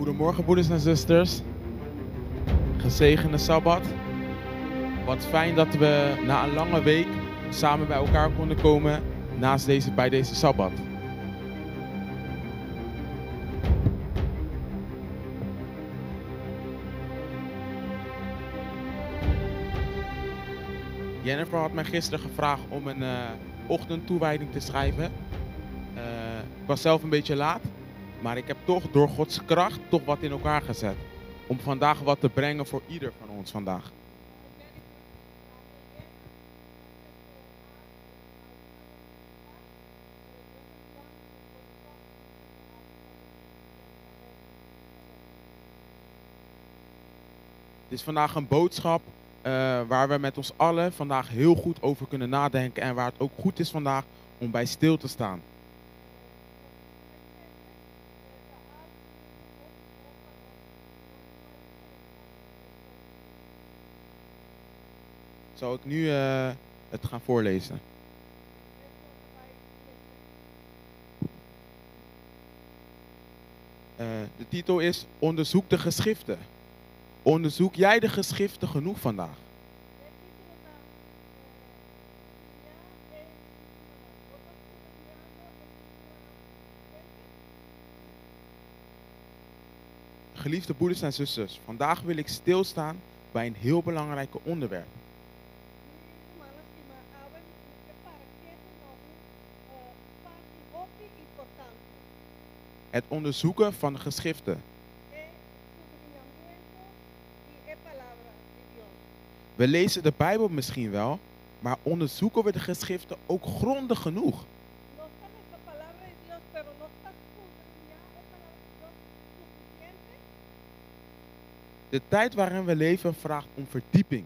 Goedemorgen broeders en zusters. Gezegende Sabbat. Wat fijn dat we na een lange week samen bij elkaar konden komen naast deze, bij deze Sabbat. Jennifer had mij gisteren gevraagd om een ochtendtoewijding te schrijven. Ik was zelf een beetje laat, maar ik heb toch door Gods kracht toch wat in elkaar gezet. Om vandaag wat te brengen voor ieder van ons vandaag. Het is vandaag een boodschap waar we met ons allen vandaag heel goed over kunnen nadenken en waar het ook goed is vandaag om bij stil te staan. Zal ik nu het gaan voorlezen? De titel is Onderzoek de geschriften. Onderzoek jij de geschriften genoeg vandaag? Geliefde broeders en zusters, vandaag wil ik stilstaan bij een heel belangrijk onderwerp. Het onderzoeken van de geschriften. We lezen de Bijbel misschien wel, maar onderzoeken we de geschriften ook grondig genoeg? De tijd waarin we leven vraagt om verdieping.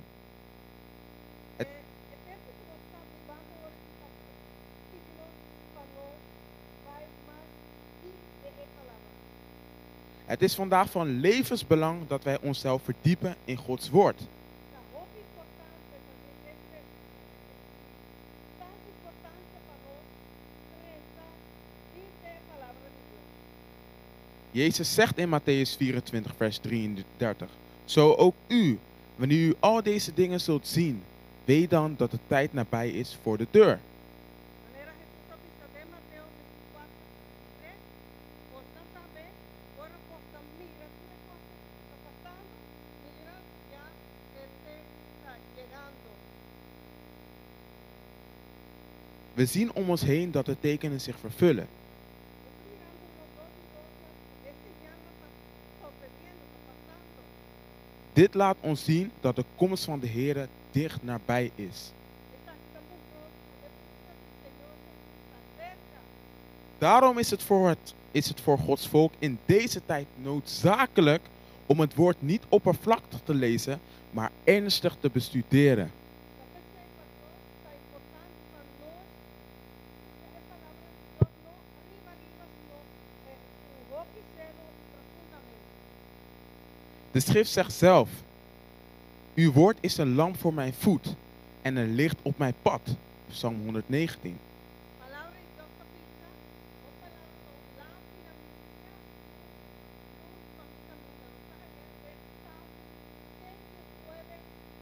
Het is vandaag van levensbelang dat wij onszelf verdiepen in Gods woord. Jezus zegt in Mattheüs 24, vers 33: Zo ook u, wanneer u al deze dingen zult zien, weet dan dat de tijd nabij is voor de deur. Manera Hesus a bisa den Mateo 24, 33, Boso sabi, ora boso ta mira tur e kosnan ku ta pasando, mira ku ya e tempu ta yegando. We zien om ons heen dat de tekenen zich vervullen. Nos ta mirando rondó di nos ya ku e señalnan ta sosediendo, ta pasando. Dit laat ons zien dat de komst van de Heere dicht nabij is. Esaki ta mustra nos ku e binida di Señor Hesus ta serka. Daarom is het voor Gods volk in deze tijd noodzakelijk om het woord niet oppervlakkig te lezen, maar ernstig te bestuderen. Ta p'esei pa nos ta importante pa nos studia e Palabra di Dios no riba riba sino ku hopi selo i profundamente. De schrift zegt zelf, uw woord is een lamp voor mijn voet en een licht op mijn pad. Psalm 119. Palabra di Dios ta bisa, Bo palabra ta un lampi na mi pia i un lus pa mi kaminda. Nos ta haña den Salmo 119,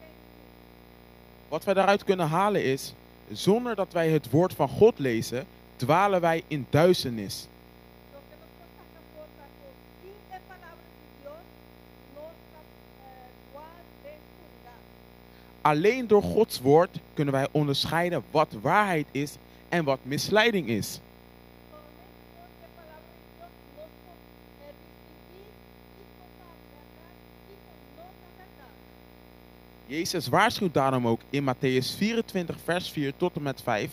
105. Wat wij daaruit kunnen halen is, zonder dat wij het woord van God lezen, dwalen wij in duisternis. Loke nos por saka for ta ku sin e Palabra di Dios nos ta dwal den skuridat. Alleen door Gods woord kunnen wij onderscheiden wat waarheid is en wat misleiding is. Solamente dor di e Palabra di Dios nos por distinguí kiko ta bèrdat i kiko no ta bèrdat. Jezus waarschuwt daarom ook in Mattheüs 24, vers 4 tot en met 5.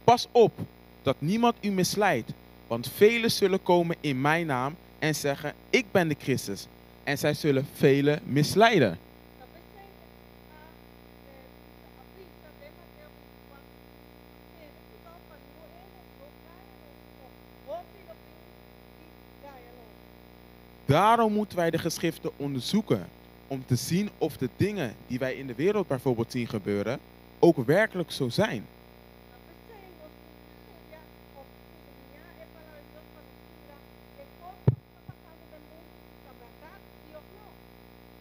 Pas op dat niemand u misleidt, want velen zullen komen in mijn naam en zeggen, ik ben de Christus. En zij zullen velen misleiden. Ta p'esei Hesus a bisa a bisa den Mateo 24, Tene kudou pa niun hende no gaña nos, pasobra hopi lo bin i gaña nos. Daarom moeten wij de geschriften onderzoeken, om te zien of de dingen die wij in de wereld bijvoorbeeld zien gebeuren, ook werkelijk zo zijn. Ta p'esei nos tin ku studia òf skudriñá e Palabra di Dios pa nos mira e kosnan ku ta pasando den mundu si ta bèrdat.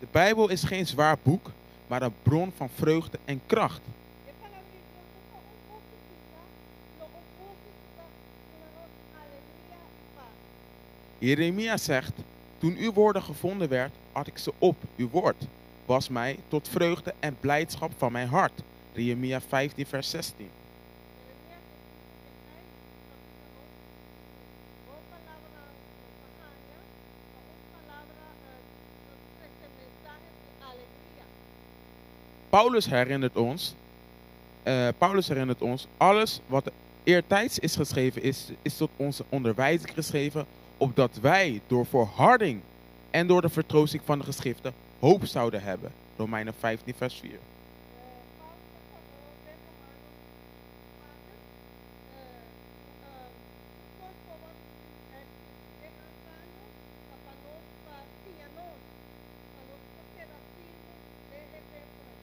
De Bijbel is geen zwaar boek, maar een bron van vreugde en kracht. E Palabra di Dios no ta un buki pisá, sino un buki ku ta duna nos alegria i pas. Jeremia zegt, toen uw woorden gevonden werd, at ik ze op. Uw woord was mij tot vreugde en blijdschap van mijn hart. Jeremia 15, vers 16. Jeremias den 15 ta bisa nos ku bo palabranan ku nos a haña ta un palabra ku ta trese mensahe di alegria. Paulus herinnert ons, Paulus herinnert ons, alles wat eertijds is geschreven is, is tot onze onderwijzing geschreven, opdat wij door volharding en door de vertroosting van de geschriften hoop zouden hebben. Romeinen 15, vers 4. Pablo ta kòrda nos den Romanos 4 ku tur kos ku a wòrdu skibí den antaño ta pa nos pa siña nos, pa nos por keda firme den e tempunan.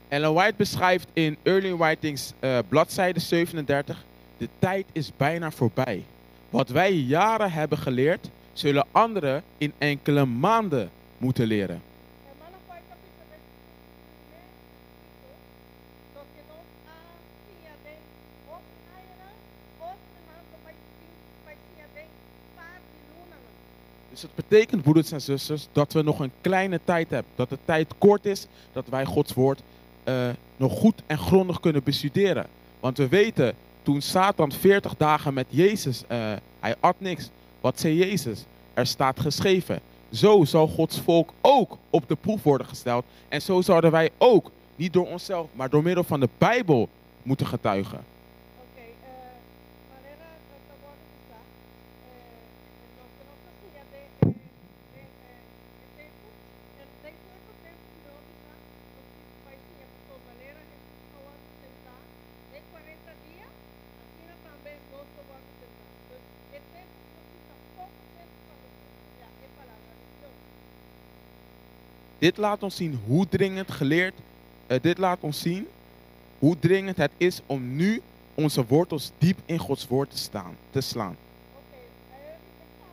Ellen White beschrijft in Early Writings, bladzijde 37, de tijd is bijna voorbij. Wat wij jaren hebben geleerd, zullen anderen in enkele maanden moeten leren. Hermana White ta bisa den su buki Primero Escrito, Loke nos a siña den hopi añanan, otronan lo bai tin bai siña den par di lunanan. Dus dat betekent, broeders en zusters, dat we nog een kleine tijd hebben. Dat de tijd kort is, dat wij Gods woord nog goed en grondig kunnen bestuderen. Want we weten, toen Satan 40 dagen met Jezus, hij at niks. Wat zei Jezus? Er staat geschreven, zo zal Gods volk ook op de proef worden gesteld. En zo zouden wij ook, niet door onszelf, maar door middel van de Bijbel moeten getuigen. Oké, manera ta wòrdu bisá, loke nos ta siña den e den e tempu, den korto tempu mihó bisá, nos tin ku bai siña pasobra manera Hesus a wòrdu tentá den kuarenta dia, asina tambe nos lo wòrdu tentá. Dus e tempu ku nos tin ta poko tempu pa nos por studia e Palabra di Dios. Dit laat ons zien hoe dringend geleerd, dit laat ons zien hoe dringend het is om nu onze wortels diep in Gods woord te staan, te slaan. Oké, esaki ta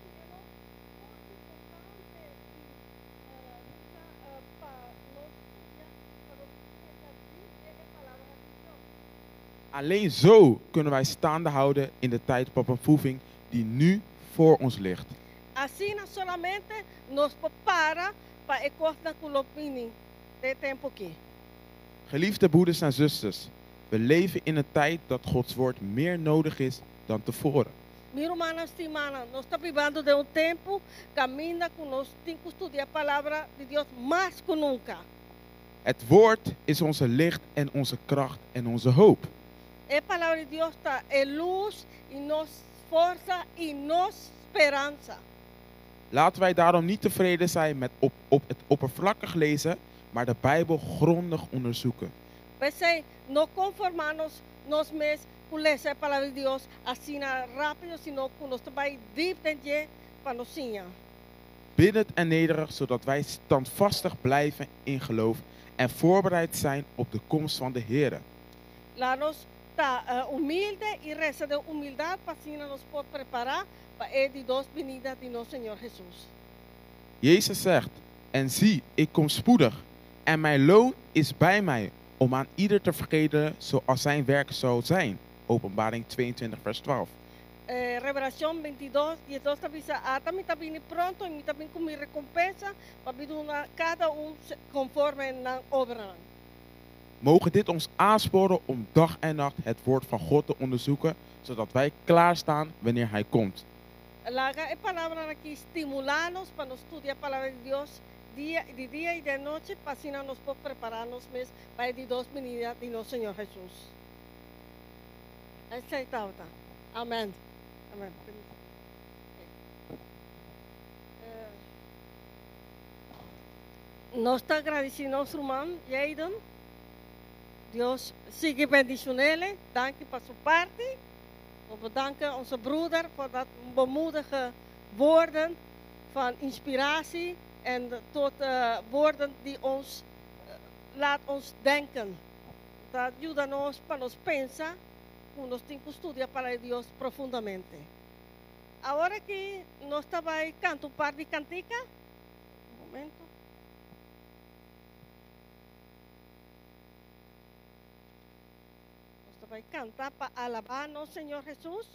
siña nos kon importante di ta pa nos studia, pa nos drenta diep den e Palabra di Dios. Alleen zo kunnen wij staande houden in de tijd van beproeving die nu voor ons ligt. Asina solamente nos por para pa e kosnan ku lo bini den e tempu akí. Geliefde broeders en zusters, we leven in een tijd dat Gods woord meer nodig is dan tevoren. Mi rumannan stimánan, nos ta bibando den un tempu kaminda ku nos tin ku studia Palabra di Dios mas ku nunka. Het woord is onze licht en onze kracht en onze hoop. E Palabra di Dios ta e lus i nos forsa i nos speransa. Laten wij daarom niet tevreden zijn met op het oppervlakkig lezen, maar de Bijbel grondig onderzoeken. P'esei, no konformá nos nos mes ku lesa e Palabra di Dios asina rápido, sino ku nos ta bai dip den dje pa nos siña. Biddend en nederig, zodat wij standvastig blijven in geloof en voorbereid zijn op de komst van de Here. Laga nos ta humilde i resa den humildat pa asina nos por prepará pa e di dos binida di nos Señor Hesus. Jezus zegt, En zie, ik kom spoedig, en mijn loon is bij mij, om aan ieder te vergelden zoals zijn werk zal zijn. Openbaring 22, vers 12. Revelashon 22, 12 ta bisa, Ata mi ta bini pronto i mi ta bin ku mi rekompensa pa mi duna kada un konforme nan obranan. Mogen dit ons aansporen om dag en nacht het woord van God te onderzoeken, zodat wij klaarstaan wanneer Hij komt. Laga e palabranan aki stimulá nos pa nos studia Palabra di Dios dia di dia i di anochi pa asina nos por prepará nos mes pa e di dos binida di nos Señor Hesus. Esei tabata. Amen. Amen. Nos ta agradeci nos ruman Jayden. Dios sigui bendicionele. Danki pa su parti. We bedanken onze broeder voor dat bemoedige woorden van inspiratie en tot woorden die ons laat ons denken. Ta yuda nos pa nos pensa ku nos tin ku studia Palabra di Dios profundamente. Awor aki nos ta bai kanta un par di kantika. Momento. Nos ta bai kanta pa alabá nos Señor Hesus.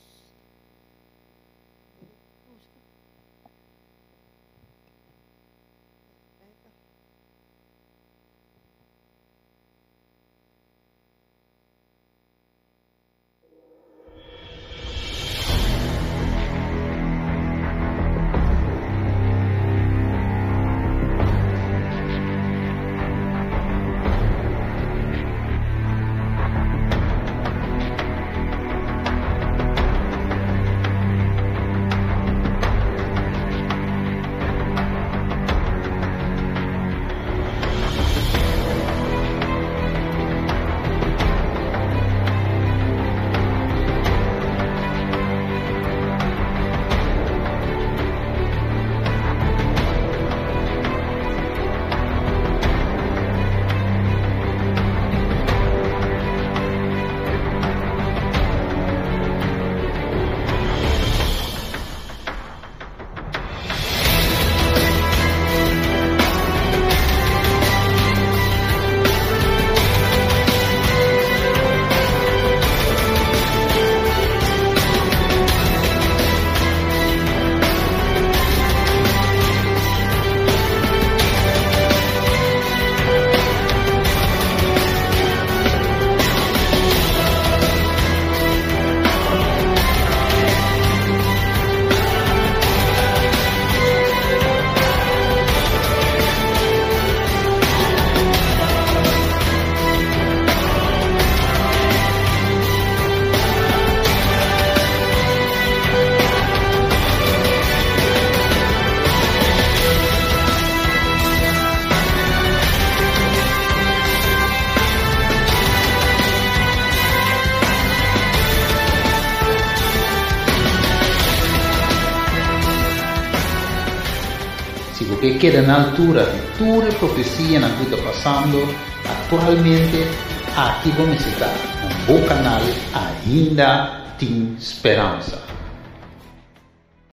Si bo ke keda na altura di tur e profesianan ku ta pasando aktualmente, aki bo mester ta na bo kanal Ainda Tin Speransa.